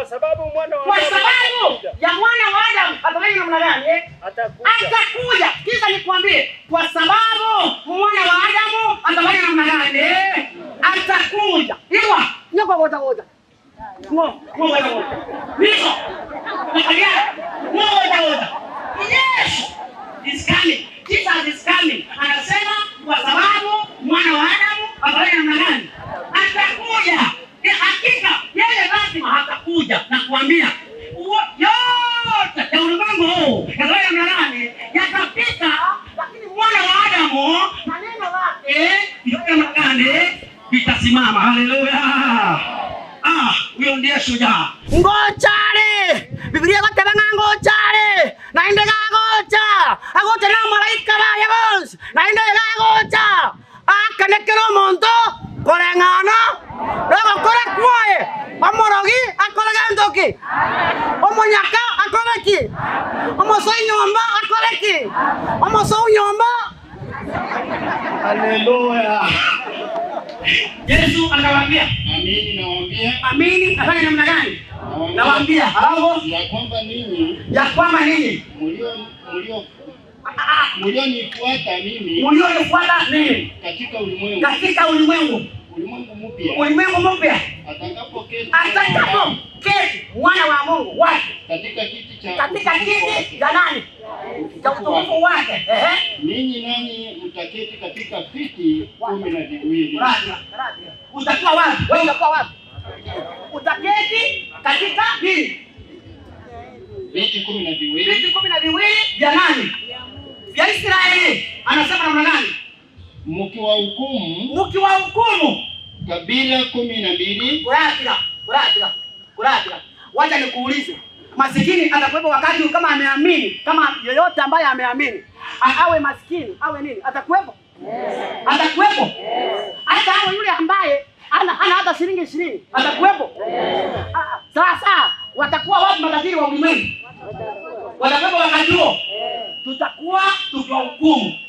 Kwa sababu mwana wa Kwa sababu ya mwana wa Adamu atafanya namna gani? Atakuja. Atakuja. Kisha nikwambie, kwa sababu mwana wa Adamu atafanya namna gani? Atakuja. Iwa, nyoko goja goja. Ngo, ngo goja goja. Niko. Nikalia. Ngo goja goja. Yesu is coming. Jesus is coming. Anasema kwa sababu mwana wa Adamu atafanya namna gani? Atakuja. Hakika yeye lazima hatakuja na kuambia yote ya ulimwengu huu yatafanya namna gani? Yatapita, lakini mwana wa Adamu na neno lake litafanya namna gani? Litasimama. Haleluya. Ah, huyo ndiye shujaa. Ngochare. Biblia goteba ng'a ngochare. Na inde gagocha. Agocha na malaika baye bonsi. Na inde gagocha. Akanekera omonto koreng'ana nogokora kwaye. Omorogi akorege ntoki. Omonyaka akoreki. Omosoi nyomba akoreki. Omosou nyomba. Haleluya. Yesu akawaambia, amini nawaambia, amini afanye namna gani? Nawaambia, halafu ya kwamba ninyi, ya kwamba ninyi mlionifuata mimi, mlionifuata mimi katika ulimwengu, katika ulimwengu, ulimwengu mpya, ulimwengu mpya, atakapoketi, atakapoketi mwana wa Mungu wake katika kiti cha, katika kiti cha nani? Cha utukufu wake. Ehe, ninyi nanyi mtaketi katika viti 12. Utakuwa wapi? Wewe utakuwa wapi? Utaketi katika nini? Viti 12. Viti 12 vya nani? Vya Israeli. Anasema namna gani? Mkiwahukumu, mkiwahukumu kabila 12. Kuratira, kuratira, kuratira. Wacha nikuulize. Masikini atakuwepo wakati kama ameamini, kama yoyote ambaye ameamini, awe masikini, awe nini, atakuwepo? Yes. Atakuwepo? Yes. Hata awe yule ambaye ana hata shilingi 20, atakuwepo? Yes. Sasa watakuwa wapi matajiri wa ulimwengu? Watakuwepo wakati huo? Yes. Tutakuwa tukiwahukumu.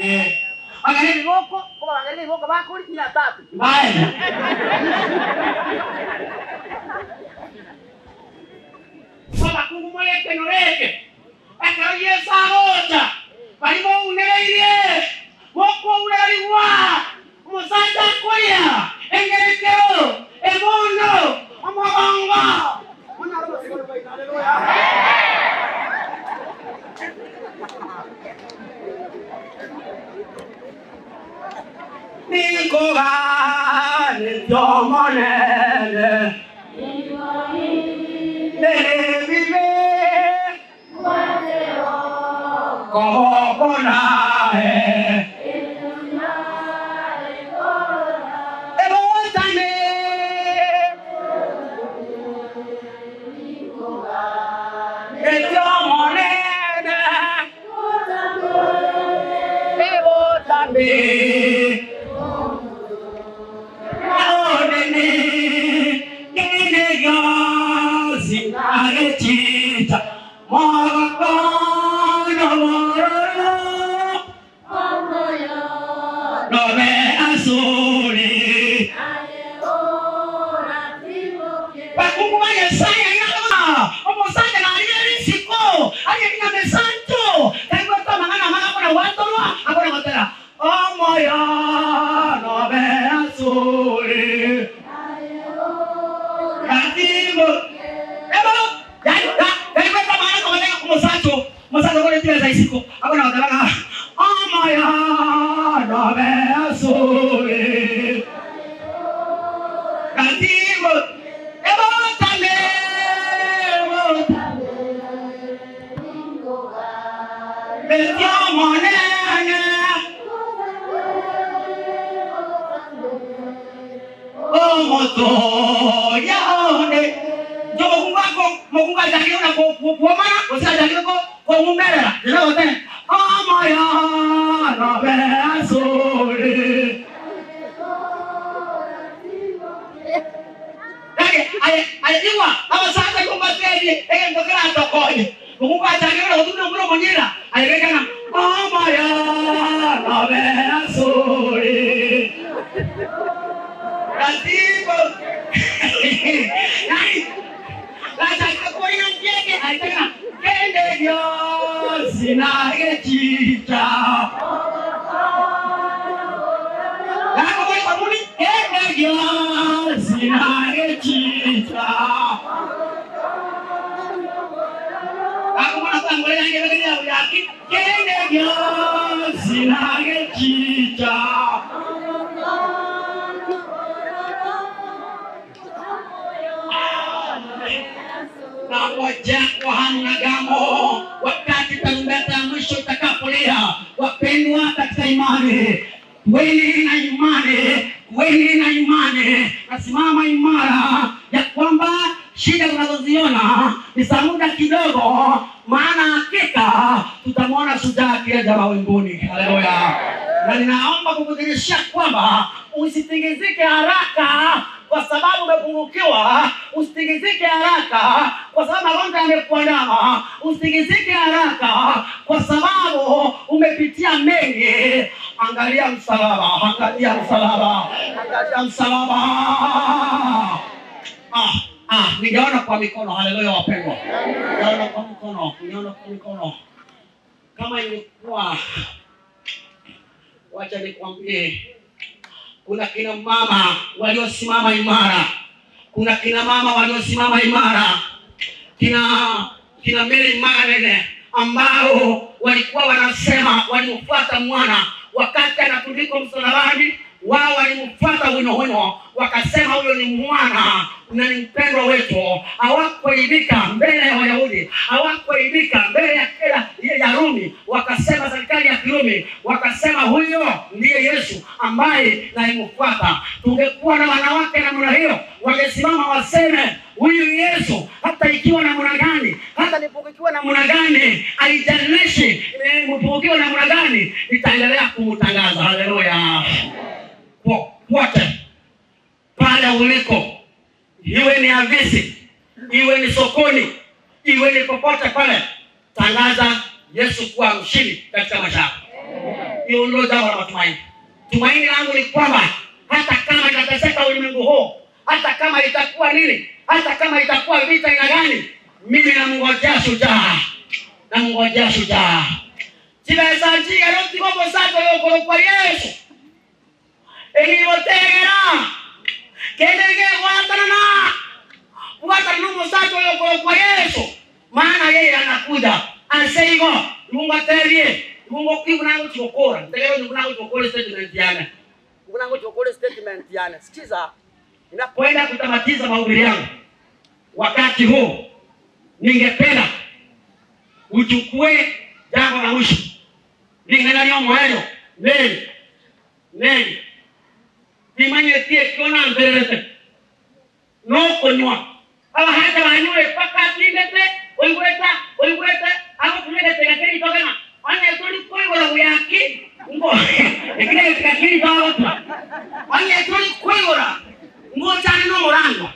Eh. Angalia viboko, kwa angalia viboko bakuli 300. Mbaya. Baba kungu moleke noreke. Akaro Yesu agocha. Barimo unereire. Boko unerigwa. Omusacha akoria. Engerekero. Ebondo. Omobongo. Haleluya. Niko gane vive como conae. Evótame. El Evótame. Aitena kende Dios na gechicha. Nako kwa pamuni kende Dios na gechicha. Ako mwana tangolela ngebe ya yaki kende Dios na gechicha. Nangoja kwa hamu na gamo wakati tarumbeta ya mwisho itakapolia. Wapendwa katika imani, weni na imani, weni na imani, nasimama imara ya kwamba shida tunazoziona ni za muda kidogo, maana hakika tutamwona shujaa akija mawinguni. Haleluya! Na ninaomba kukudhihirishia kwamba usitingizike haraka kwa sababu umepungukiwa. Usitingizike haraka kwa sababu magonjwa yamekuandama. Usitingizike haraka kwa sababu umepitia mengi. Angalia msalaba, angalia msalaba, angalia msalaba. Ningeona kwa mikono. Haleluya wapendwa. Ningeona kwa mikono, ningeona kwa mikono. Kama ilikuwa, wacha nikwambie, kuna kina mama waliosimama imara. Kuna kina mama waliosimama imara. Kina Mary Magdalene ambao walikuwa wanasema walimfuata mwana wakati anatundikwa msalabani. Wao walimfuata wino wino, wakasema huyo ni mwana na ni mpendwa wetu. Hawakuaibika mbele ya Wayahudi, hawakuaibika mbele ya kila ya Rumi. Wakasema serikali ya Kirumi, wakasema huyo ndiye Yesu ambaye naimfuata. Tungekuwa na wanawake namna hiyo, wangesimama waseme huyu Yesu, hata ikiwa namna gani, hata nipungukiwa namna gani, haijalishi nipungukiwa namna gani, nitaendelea kumtangaza. Haleluya. Popote pale uliko, iwe ni afisi, iwe ni sokoni, iwe ni popote pale, tangaza Yesu kuwa mshindi katika maisha yako. Hiyo ndio jambo la matumaini. Tumaini langu ni kwamba hata kama itateseka ulimwengu huu, hata kama itakuwa nini, hata kama itakuwa vita aina gani, mimi namngojea shujaa, namngojea shujaa. Chibesa njiga rotikopo sako yokolo kwa Yesu. Elivotegera kendege watana watana numo sacho yokolo kwa Yesu, maana yeye anakuja. Anseigo Mungu aterie Mungu kivu chokora ndeleo nungu chokora statement yana nungu chokora statement yana. Sikiza, ninapoenda kutamatiza mahubiri yangu wakati huu, ningependa uchukue jambo la mwisho lingana mwayo neli neli timanye tie kiona mbelete no konywa aba hata banyure paka tindete oigweta oigweta abo tulete gakeri togena anya tuli koigora uyaki ngo ekile gakeri togota anya tuli koigora ngo chane no morango.